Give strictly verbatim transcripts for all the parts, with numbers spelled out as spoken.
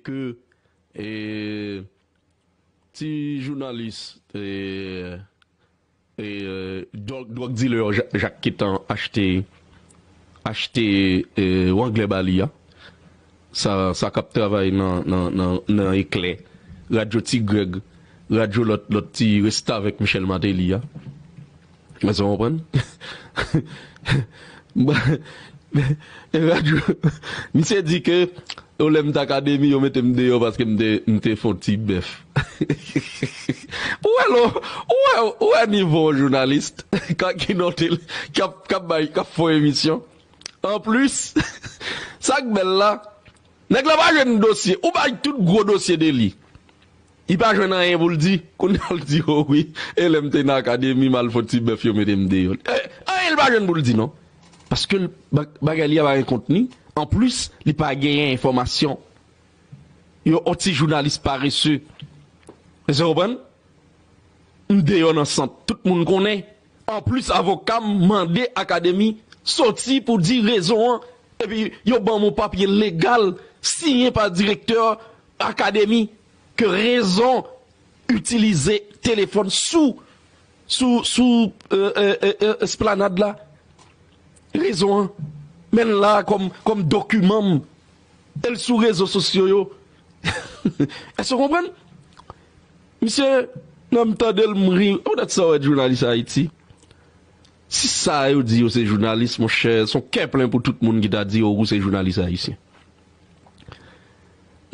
ke e, ti jounalis e, e, dwòg, dwòg dilè Jak Ketan achte achte e, wanglè ba li a. Sa, sa k ap travay nan, nan, nan, nan Eklè, Radyo Ti Grèg, radyo lòt, lòt ti restavèk Michel Martelly a. Èske w konprann? Radyo, misye di ke yo lè m t akademi, yo mete m deyò paske m te, m te fè yon ti bèf. Ou wè lo, ou wè, ou wè nivo jounalis ka ki note k ap, k ap bay, k ap fè emisyon. Anplis, sa k bèl la, nèg la pa jwenn dosye. Ou bay tout gwo dosye de li. Li pa jwenn anyen pou l di. Kounye a l di, o wi, e lè m te nan akademi, m al fè ti bèf, yo mete m deyò. Eh, anyen l pa jwenn pou l di, non. Paske l, ba- bagay li a pa gen kontni. Anplis, li pa genyen enfòmasyon. Yo, yon ti jounalis parese. Èske w konprann? M deyò nan sant, tout moun konnen. Anplis, avoka m mande akademi soti pou di rezon an. Epi, yo ban m yon papye legal siyen pa direktè akademi ke rezon itilize telefòn sou, sou, sou e, e, e, e, esplanad la. Rezon an. Men l la kòm, kòm dokiman m. E l sou rezo sosyo yo. Èske w konprann? Misye, nan m tande l, m ri. Poutèt sa w wè jounalis Ayiti. Si sa yo di yo se jounalis, monchè, se yon kè plen pou tout moun ki ta di yo ou se jounalis ayisyen.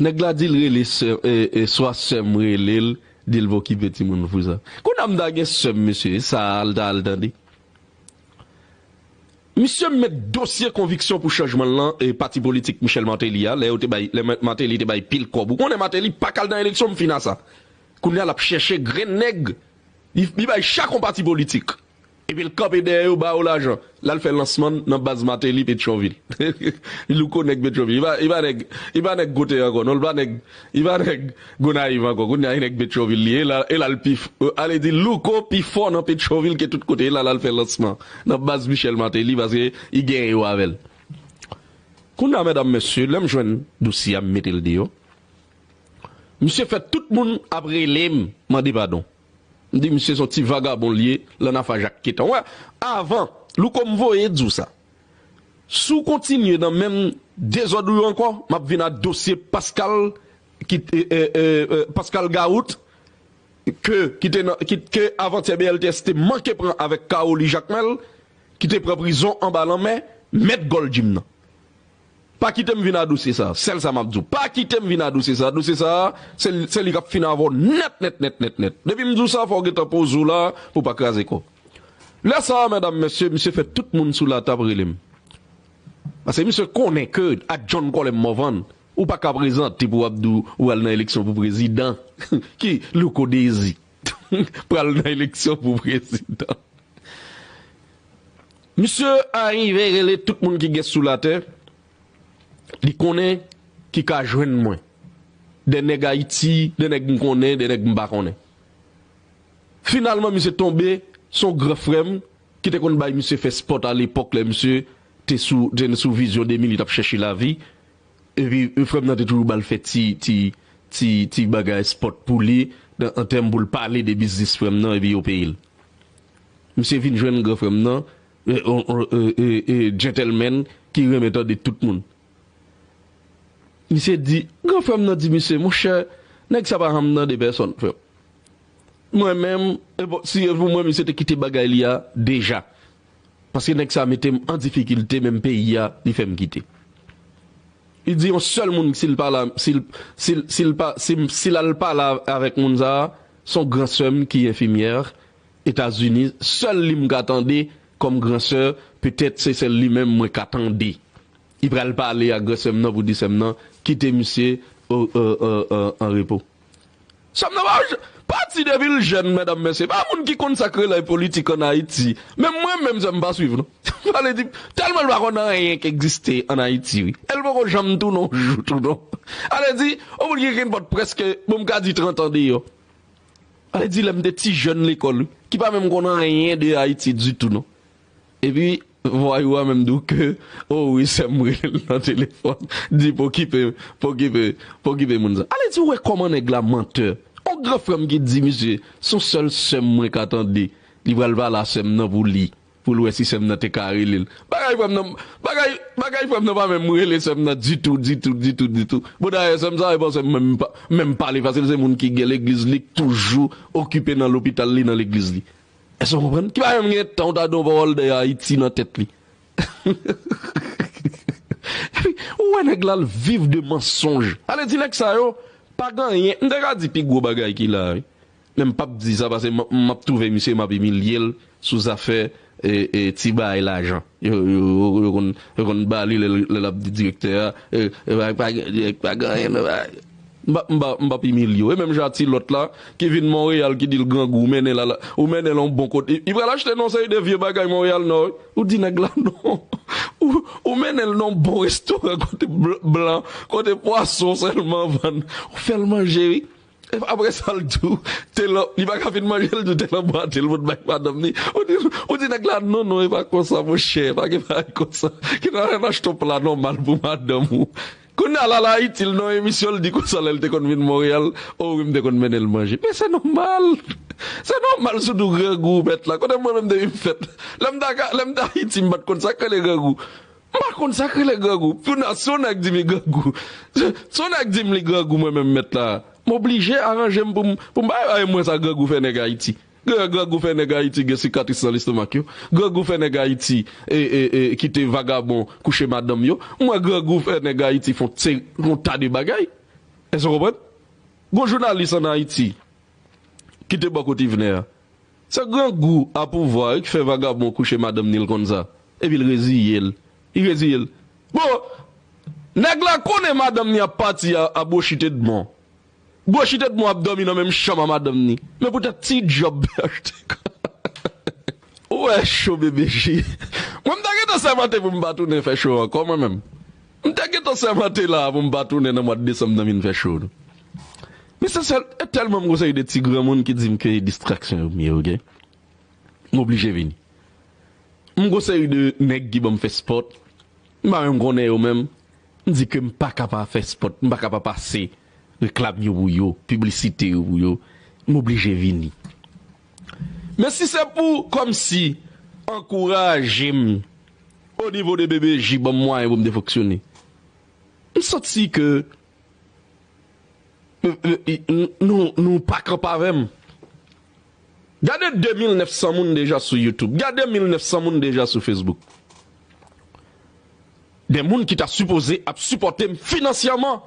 Nèg la di l rele sè, e, e, swa sè m rele l, di l vokipe timoun fou sa. Kounye a m ta gen sè m, mesye, e sa a l ta al tande. Misye met dosye konviksyon pou chanjman lan e pati politik Michel Martelly a, lè yo te bay, lè Ma- Martelly te bay pil kòb. Ou konnen Martelly pa k al nan eleksyon, m fin a sa. Kounye a l ap chèche grenn nèg, li, li bay chak yon pati politik. Epi l kanpe dèyè yo, ba yo lajan. L al fè lansman nan baz Martelly Petyonvil. Louko nèg Petyonvil. Li pa, li pa nèg, li pa nèg kote ankò, non, li pa nèg, li pa nèg Gonayiv ankò. Kounye a, li nèg Petyonvil li ye. E la, e la l pi f-, ale di Louko pi fò nan Petyonvil ke tout kote. E la, l al fè lansman nan baz Michel Martelly paske li genyen yo avè l. Kounye a, medam, mesye, lè m jwenn dosye a, m mete l deyò. Misye fè tout moun ap rele m, mande padon. M di misye se yon ti vagabon l ye, lan afa Jak Ketan. Wè, avan, Louko m voye di w sa. Si w kontinye nan menm dezòd ou yo ankò, m ap vin a dosye Pascal, ki, e, e, e, e, Pascal Garoute, ke, ki te nan, ki, ke avantyè B L T S te manke pran avèk Caroli Jakmèl, ki te pran prizon anba lanmè, mèt gòl djim nan. Pa kite m vin a dosye sa. Sèl sa m ap di w. Pa kite m vin a dosye sa. Dosye sa, se, se li k ap fin avè w nèt, nèt, nèt, nèt, nèt. Depi m di w sa, fò w gentan poze w la pou w pa kraze kò w. Lè sa a, medam, mesye, misye fè tout moun sou latè ap rele m. Paske misye konnen ke ak John Colem Morvan, ou pa ka prezante pou w ap di w ou al nan eleksyon pou prezidan. Ki Louko Dezi pral nan eleksyon pou prezidan. Misye arive rele tout moun ki gen sou latè, li konnen ki ka jwenn mwen. De nèg Ayiti, de nèg m konnen, de nèg m pa konnen. Finalman, misye tonbe, se yon gran frè m ki te konn bay misye fè spòt alepòk lè misye te sou, te sou vizyon de mil, li t ap chèche lavi. Epi, frè m nan te toujou ba l fè ti, ti, ti, ti bagay spòt pou li, nan, an tèm pou l pale de biznis frè m nan, epi yo peye l. Misye vin jwenn gran frè m nan, e, e, e, e, e, gentleman ki renmen tande tout moun. Misye di, gran frè m nan di misye, monchè, nèg sa pa janm tande pèsòn, frè m. Mwen menm, e bon, si e pou mwen, misye te kite bagay li a deja. Paske nèg sa mete m an difikilte, menm peyi a, li fè m kite. Li di yon sèl moun, si l pa la, si l, si l, si l pa, si, si l al pale avèk moun sa a, se yon gran sè m ki enfimyè Etazini, sèl li m ka tande kòm gran sè, petèt se sèl li menm mwen ka tande. Li pral pale ak gran sè m nan pou di sè m nan, kite misye o, o, o, o, an repo. Sè m nan pa, pati depi l jèn, medam, mesye. Pa moun ki konn sa k rele politik ann Ayiti. Menm mwen menm, sè m pa swiv, non. Sa vle di, tèlman l pa konn anyen k egziste ann Ayiti, wi. E l poko janm tounen yon jou tou, non. Sa vle di, yon moun ki gen pòt prèske, bon, m ka di trant an deyò. Sa vle di, lè m te ti jèn lekòl, wi, ki pa menm konn anyen de Ayiti ditou, non. Epi, Vwayou a menm di w ke, o wi, sè m rele l nan telefòn, di pou okipe, pou okipe, pou okipe moun sa. Ale di w wè kòman nèg la mantè. On gran frè m ki di misye, se yon sèl sè m mwen ka tande. Li pral pale a sè m nan pou li, pou l wè si sè m nan te ka rele l. Bagay frè m nan, bagay, bagay frè m nan pa menm rele sè m nan ditou, ditou, ditou, ditou. Bon, dayè, sè m sa, e panse m menm pa, menm pale fasil, se moun ki gen legliz li, k toujou okipe nan lopital li, nan legliz li. Èske w konprann? Ki pa menm gen tan w ta di yon pawòl de Ayiti nan tèt li. Epi, ou wè nèg la, l viv de mansonj. Ale di nèg sa yo, pa gen anyen. M te ka di pi gwo bagay ki la, wi. Men m p ap di sa, paske m, m ap twouve misye, m ap imilye l sou zafè, e, e, ti bagay lajan. Yo, yo, yo, yo konn, yo konn ba li lè, lè l ap di direktè a, e, e, pa, pa, pa gen anyen, non, pa, m pa, m pa, m p ap imilye w. E menm jan a ti lòt la, ki vin Monreyal, ki di l grangou, ou mennen l a la, ou mennen l yon bon kote. Li pral achte nan yon seri de vye bagay Monreyal Nò, wi. Ou di nèg la non. Ou, ou mennen l nan yon bon restoran kote bl-, blan, kote pwason sèlman vann. Ou fè l manje, wi. E apre sa, l di w, te lan, li pa ka fin manje, l di w te lanbwate l pou t bay madanm ni. Ou di, ou di nèg la, non, non, e pa konsa, monchè, pa gen bagay konsa. Ki nan achte yon pla nòmal pou madanm ou. Kounye a la, la Ayiti, l nan emisyon, l di konsa, lè l te konn vin Monreyal, o wi, m te konn mennen l manje. Men se nòmal. Se nòmal, sitou grangou ou mèt la. Kote mwen menm depi m fèt? Lè m t a ka, lè m t Ayiti, m pa t konn sa k rele grangou. M pa konn sa k rele grangou. Pou nan, si yon nèg di m li grangou, si yon nèg di m li grangou, mwen menm mèt la, m oblije aranje m pou m, pou m pa bay mwen sa grangou fè nèg Ayiti. Gran, grangou fè nèg Ayiti gen sikatris nan lestomak yo. Grangou fè nèg Ayiti, e, e, e, kite vagabon kouche madanm yo. Mwen, grangou fè nèg Ayiti fè yon te-, yon ta de bagay. Èske w konprann? Gon jounalis ann Ayiti ki te bò kote Yvenè a. Se grangou a pouvwa wi k fè vagabon kouche madanm ni, l konn sa. Epi l reziye l. Li reziye l. Bon, nèg la konnen madanm ni ap pati a, a Bwochit Edmond. Bwochit Edmond ap dòmi nan menm chanm a madanm ni. Men poutèt ti djòb B H T K. Ou wè cho, B B J. Mwen, m ta gentan sèmante pou m pa tounen fè cho ankò, mwen menm. M te gentan sèmante la pou m pa tounen nan mwa desanm nan vin fè cho, non. Men se sèl, e tèlman m gon seri de ti granmoun ki di m ke e distraksyon yo m ye, oke? M oblije vini. M gon seri de nèg ki ban m fè spòt. M pa menm konnen yo menm. M di ke m pa ka pa fè spòt. M pa ka pa pase reklam yo pou yo, piblisite yo pou yo. M oblije vini. Men si se pou kòmsi ankouraje m o nivo de B B J, ban m mwayen pou m te fonksyone. M santi ke, e, e, e, n-, nou, nou pa kanpe avè m. Gade de mil nèf san moun deja sou YouTube. Gade mil nèf san moun deja sou Facebook. De moun ki ta sipoze ap sipòte m finansyèman.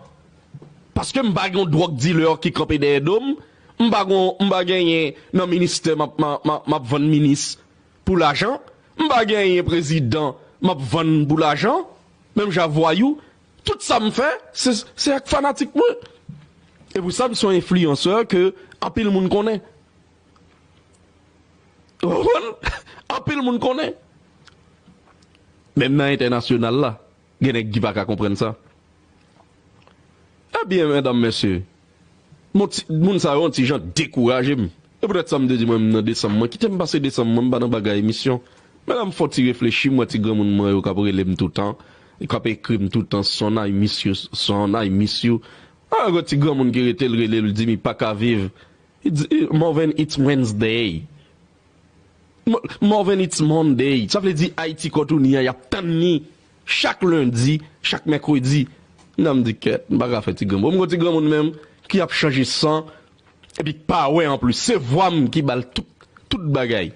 Paske m pa gen yon drug dealer ki kanpe dèyè do m. M pa gen, m pa genyen nan ministè m ap, m a, m a, m ap vann minis pou lajan. M pa genyen prezidan m ap vann pou lajan. Menm jan vwayou, tout sa m fè, se, se ak fanatik mwen. E pou sa, m se yon enfliyansè ke anpil moun konnen. Ou konprann? Anpil moun konnen. Menm nan entènasyonal la, gen nèg ki pa ka konprann sa. Ebyen, medam, mesye, mon ti, moun sa yo yon ti jan dekouraje m. E poutèt sa, m te di mwen, m nan desanm mwen, kite m pase desanm mwen, m pa nan bagay emisyon. Men la, m fè yon ti reflechi, m wè ti granmoun mwen yo k ap rele m toutan, k ap ekri m toutan, "Son, I miss you, son, I miss you." A, yon ti granmoun ki rete, l rele, l di m li pa ka viv. It's, Marvin, it's Wednesday. Mo-, Marvin, it's Monday. Sa vle di Ayiti Kòtouni an, y ap tann ni chak lendi, chak mèkredi. Nan m di, "Kèt, m pa ka fè ti granmoun." M gon ti granmoun menm ki ap chanje san, epi k pa wè anplis. Se vwa m ki ba l tout, tout bagay.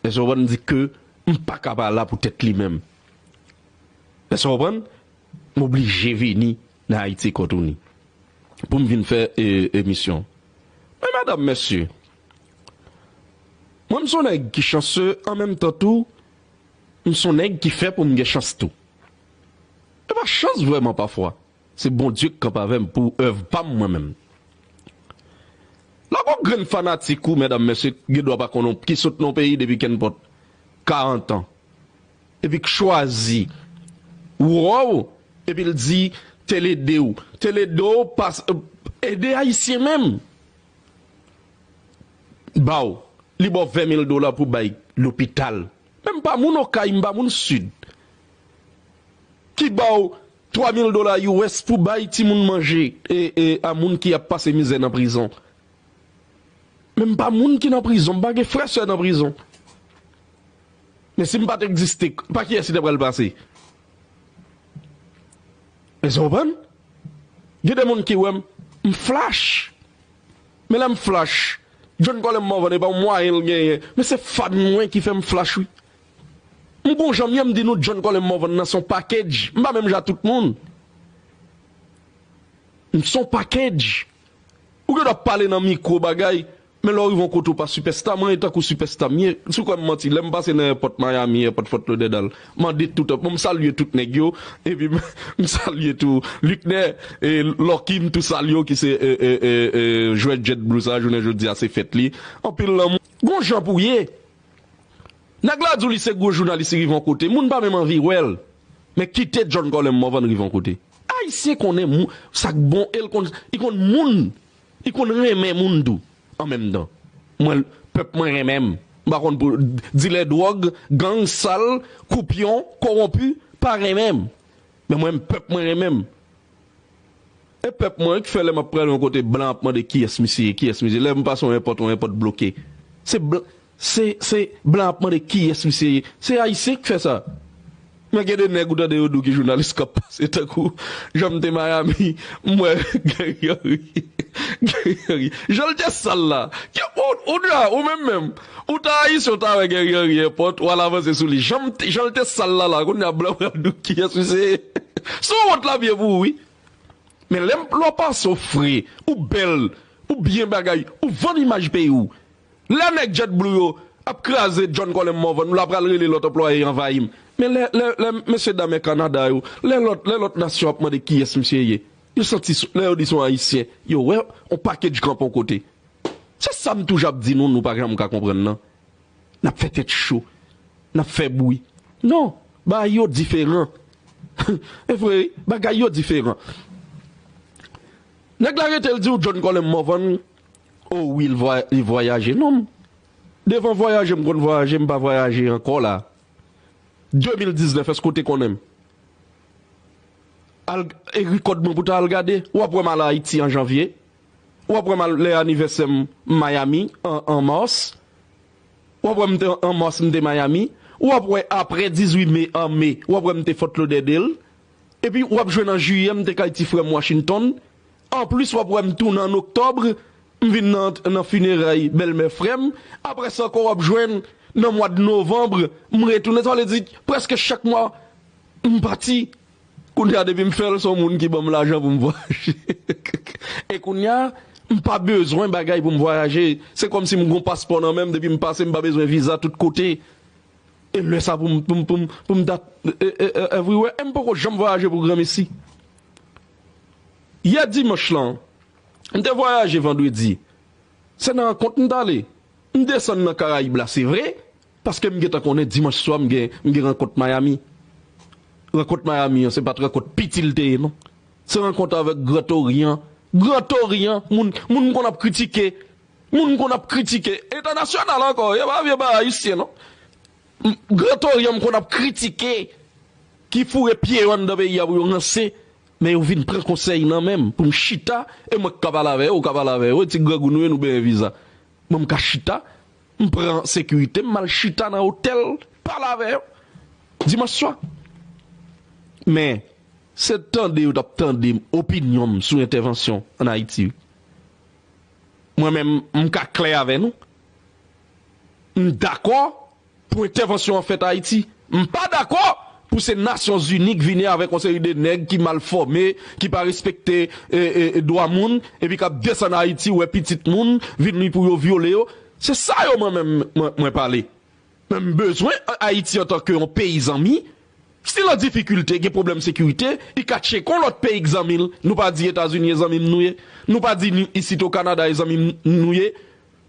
Èske w konprann? M di ke m pa ka pa la pou tèt li menm. Èske w konprann? M oblije vini nan Ayiti Kòtouni pou m vin fè, e, emisyon. Men medam, mesye, mwen, m se yon nèg ki chanse, an menm tan tou, m se yon nèg ki fè pou m gen chans tou. E pa chans vrèman pafwa. Se Bondye k kanpe avè m pou èv pa m mwen menm. Lè w gon grenn fanatik ou, medam, mesye, gen dwa pa konn ki sot nan peyi depi kenpòt karant an. Epi k chwazi wè w, epi l di, "Tel ede w." Tel ede w, pas, ede Ayisyen menm. Ba w, li ba w ven mil dola pou bay lopital. Menm pa moun Okay, m pa moun Sid. Ki ba w twa mil dola U S pou bay timoun manje e, e a moun ki ap pase mizè nan prizon. Men m pa moun ki nan prizon, m pa gen frè sè nan prizon. Men si m pa t egziste, pa kiyès li ta pral pase? Èske w konprann? Gen de moun ki wè m, m flash. Men lè m flash, John Colem Morvan e pa yon mwayen l genyen. Men se fan mwen ki fè m flash, wi. M gon jan m ye, m di nou John Colem Morvan nan se yon package. M pa menm jan tout moun. M se yon package. Ou gen dwa ap pale nan mikwo bagay, men lè w rive yon kote ou pa sipèsta, mwen e tankou sipèsta m ye. Si w kwè m manti, lè m pase nan èpòt Miami, èpòt Fort Lauderdale, mande tout, bon, m salye tout nèg yo, epi m, m salye tou Luckner, e Lucky, m tou salye w ki se e, e, e, e, jwèt JetBlue sa, jounen jodi a se fèt li. Anpil lanmou. Gon jan pou ye. Nèg la di w li se gwo jounalis, li rive yon kote. Moun pa menm anvi wè l. Men kite John Colem Morvan rive yon kote. Ayisyen konnen mou-, sa k bon, e l konn, li konn moun. Li konn renmen moun tou, an menm tan. Mwen, pèp mwen renmen m. M pa konn pou dilè dwòg, gang, sal, koupyon, kowonpi, pa renmen m. Men mwen, pèp mwen renmen m. E pèp mwen ki fè lè m ap prale yon kote, blan ap mande kiyès misye ye, kiyès misye ye. Lè m pase yon enpòt, yon enpòt bloke. Se blan, se, se blan ap mande kiyès misye ye. Se ayisyen ki fè sa. Men gen de nèg ou tande yo di w ki jounalis k ap pase tankou jan m te Miami, m wè Guerrier Henry. Guerrier Henry. Jan l te sal la. Ke, ou, ou, ou menm menm. Ou ta ayisyen, ou ta wè Guerrier Henry enpòt, w al avanse sou li. Jan m te, jan l te sal la la, kounye a blan pral di w kiyès misye ye. Se yon wont l ap ye pou ou, wi. Men lè m, lè w panse w fre, ou bèl, ou byen bagay, ou vann imaj peyi w. Lè nèg JetBlue yo ap kraze John Colem Morvan, ou la pral rele lòt anplwaye anvayi m. Men lè, lè, lè mesye dam Air Canada yo, lè lòt, lè lòt nasyon ap mande kiyès misye ye, yo santi s-, lè yo di se yon Ayisyen, yo wè yon pakèt kanpe yon kote. Se sa m toujou ap di nou, nou pa janm ka konprann nan. N ap fè tèt cho. N ap fè bri. Non, bagay yo diferan. E vre, wi, bagay yo diferan. Nèg la rete l di w John Colem Morvan, o wi, l vwa-, li vwayaje. Non, m, devan vwayaje, m konn vwayaje, m pa vwayaje ankò la. De mil diznèf, èske w te konnen m? Al, e rekòd mwen pou ta al gade. W ap wè m al Ayiti an janvye. W ap wè m al lè anivèsè m Miami an, an mas. W ap wè m te an mas, m te Miami. W ap wè apre dizuit me, an me, w ap wè m te Fort Lauderdale. Epi w ap jwenn an jiyè, m te kay ti frè m Washington. Anplis, w ap wè m tounen an oktòb, m vin nan, nan fineray bèlmè frè m. Apre sa ankò, w ap jwenn nan mwa de novanm, m retounen. Sa vle di, prèske chak mwa, m pati. Kounye a, depi m fè l, se yon moun ki ban m lajan pou m vwayaje. E kounye a, m pa bezwen bagay pou m vwayaje. Se kòmsi m gon paspò nan men m, depi m pase, m pa bezwen viza tout kote. E lè sa pou m, pou m, pou m, pou m dat, e, e, e, everywhere. E m poko janm vwayaje pou granmesi. Yè dimanch lan, m te vwayaje vandredi. Se nan rankont m t ale. M desann nan Karayib la, se vre, paske m gentan konnen dimanch swa m gen, m gen rankont Miami. Rankont Miami an, se pa t rankont piti l te ye, non. Se rankont avèk Gran Toryan. Gran Toryan, moun, moun m konn ap kritike. Moun m konn ap kritike. Entènasyonal ankò, e pa vye bagay ayisyen, non. M, Gran Toryan m konn ap kritike ki foure pye yo anndan peyi a pou yo ranse, men yo vin pran konsèy nan men m pou m chita, e mwen k ka pale avè yo, ou ka pale avè yo, e ti grangou nou ye, nou benyen viza. Mwen m ka chita, m pran sekirite m, m al chita nan otèl, pale avè yo. Dimanch swa. Men, se tande yo t ap tande opinyon m sou entèvansyon ann Ayiti, wi. Mwen menm, m ka klè avè nou. M dakò pou entèvansyon an fèt Ayiti. M pa dakò pou se Nasyonzini k vini avèk yon seri de nèg ki mal fòme, ki pa respekte, e, e, e, dwa moun, epi k ap desann Ayiti, wè pitit moun, vini pou yo vyole yo. Se sa yo mwen menm, mwen, mwen pale. Men m bezwen Ayiti antanke yon peyi zanmi. Si l an difikilte, gen pwoblèm sekirite, li ka tcheke yon lòt peyi k zanmi l. Nou pa di Etazini e zanmi m nou ye. Nou pa di ni, isit o Kanada e zanmi m nou ye.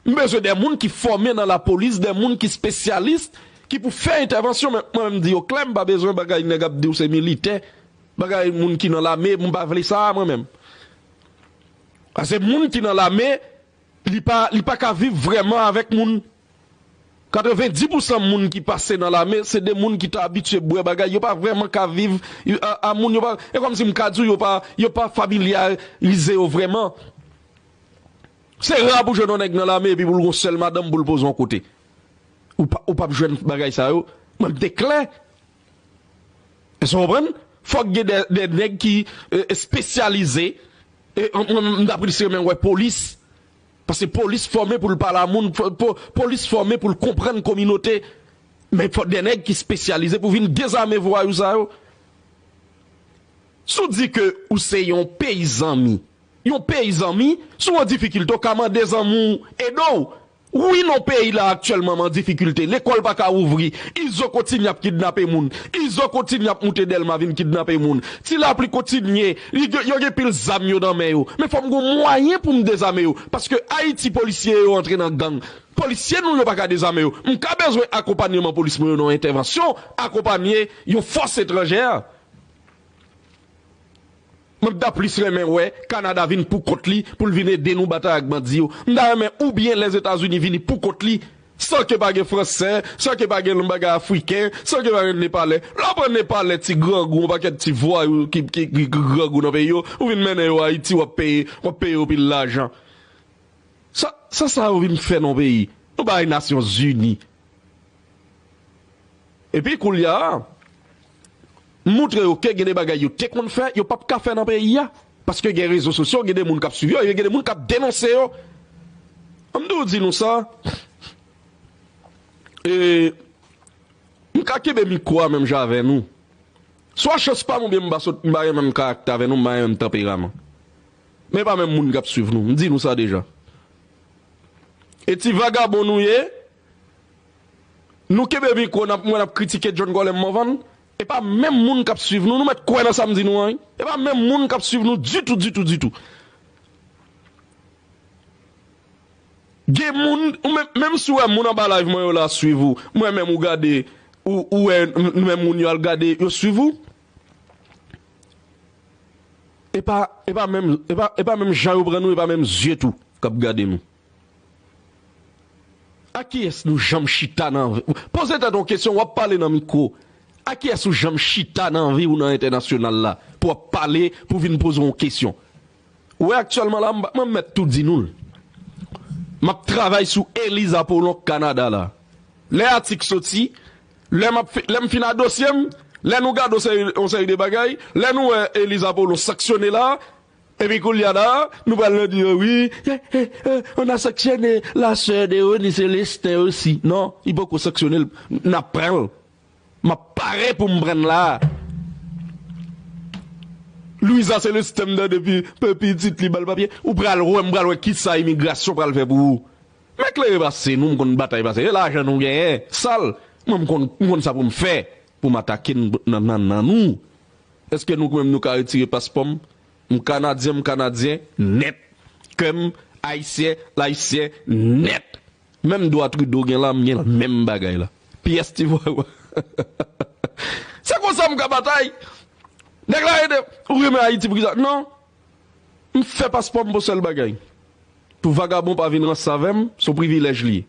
M bezwen de moun ki fòme nan lapolis, de moun ki espesyalis, ki pou fè entèvansyon. Men mwen menm di yo klè, m pa bezwen bagay nèg ap di w se militè. Bagay moun ki nan lame, m pa vle sa a mwen menm. Paske moun ki nan lame, li pa, li pa ka viv vrèman avèk moun. Katrevendi pousan moun ki pase nan lame, se de moun ki te abitye bwè bagay. Yo pa vrèman ka viv a, a moun, yo pa, e kòmsi m ka di w, yo pa, yo pa familyarize yo vrèman. Se ra pou jwenn yon nèg nan lame epi pou l gon sèl madanm pou l poze yon kote. Ou pa, ou p ap jwenn bagay sa yo. Mwen te klè. Èske w konprann? Fòk gen de, de nèg ki e, espesyalize. E, m, m, m ta plis renmen wè polis. Paske polis fòme pou l pale a moun, po, po, polis fòme pou l konprann kominote. Men fòk de nèg ki espesyalize pou vin dezame vwayou sa yo. Si w di ke ou se yon peyi zanmi, yon peyi zanmi, si w an difikilte, w ka mande zanmi w ede w. Wi, non, peyi la aktyèlman an difikilte. Lekòl pa ka ouvri. Izo kontinye ap kidnape moun. Izo kontinye ap moute Dèlma vin kidnape moun. Ti Lapli kontinye. Li gen- Yo gen pil zam yo nan men yo. Men fò m gen mwayen pou m dezame yo. Paske Ayiti, polisye yo antre nan gang. Polisye nou yo pa ka dezame yo. M ka bezwen akonpanyeman polis mwen yo nan yon entèvansyon, akonpanye yon fòs etranjè. Mwen ta plis renmen wè Kanada vin pou kont li pou l vin ede nou batay ak bandi yo. M ta renmen oubyen Lèzetazini vini pou kont li, san ke pa gen Fransè, san ke pa gen bagay Afriken, san ke pa gen Nepalè. Lè w pran Nepalè ti grangou, yon pakèt ti vwayou ki, ki, ki, ki grangou nan peyi yo, ou vin mennen yo Ayiti, w ap peye, w ap peye yo pil lajan. Sa, sa, sa yo vin fè nan peyi? Nou bay Nasyonzini. Epi koulye a, m montre yo ke gen de bagay yo te konn fè, yo p ap ka fè nan peyi a. Paske gen rezo sosyo, gen de moun k ap swiv yo, gen de moun k ap denonse yo. An m tou di nou sa, e, m ka kenbe mikwo a menm jan avè nou. Swa chans pa m oubyen m pa sot, m pa gen menm karaktè avè nou, m pa gen menm tanperaman. Men e pa menm moun k ap swiv nou, m di nou sa deja. E ti vagabon nou ye, nou kenbe mikwo, n ap, mwen ap kritike John Colem Morvan. E pa menm moun k ap swiv nou, nou mèt kwè nan sa m di nou an, wi. E pa menm moun k ap swiv nou ditou, ditou, ditou. Gen moun, ou menm, menm si w wè moun anba live mwen yo la swiv ou, mwen menm ou gade, ou, ou wè m- menm moun yo al gade, yo swiv ou. E pa, e pa menm, e pa, e pa menm jan yo pran nou, e pa menm zye tou k ap gade nou. A kiyès nou janm chita nan vi? Poze tèt ou kesyon, w ap pale nan mikwo. A kiyès ou janm chita nan vi ou nan entènasyonal la pou w ap pale, pou vin poze yon kesyon? Ou wè aktyèlman la, m, mwen mèt tou di nou l. M ap travay sou Elise Apollon Kanada la. Lè atik soti, lè m ap fi- lè m fin a dosye m, lè nou gade yon seri, yon seri de bagay, lè nou wè Elise Apollon sanksyone la, epi koulye a la, nou pral nan di yo, wi, eh, eh, eh, on a sanctionné la sœur de Rony Célestin aussi. Non, li poko sanksyone l, n ap pran l. M ap pare pou m pran l la. Louisa Célestin m tande pi, pi pitit li ba l papye. Ou pral wè, m pral wè kisa imigrasyon pral fè pou ou. Men klere pase nou, m konn batay pase. E lajan nou genyen, sal. Mwen, m konn, m konn sa pou m fè. Pou m atake n- nan, nan, nan nou. Èske nou menm nou ka retire paspò m? M Kanadyen, m Kanadyen nèt. Kè m Ayisyen, l Ayisyen nèt. Menm dwa Trudeau gen la, m gen l, menm bagay la. Pyès ti vwa. Se konsa m ka batay. Nèg la ede, ou renmen Ayiti pou kisa? Non. M fè paspò m pou sèl bagay. Pou vagabon pa vin ranse avè m, se yon privilèj li ye.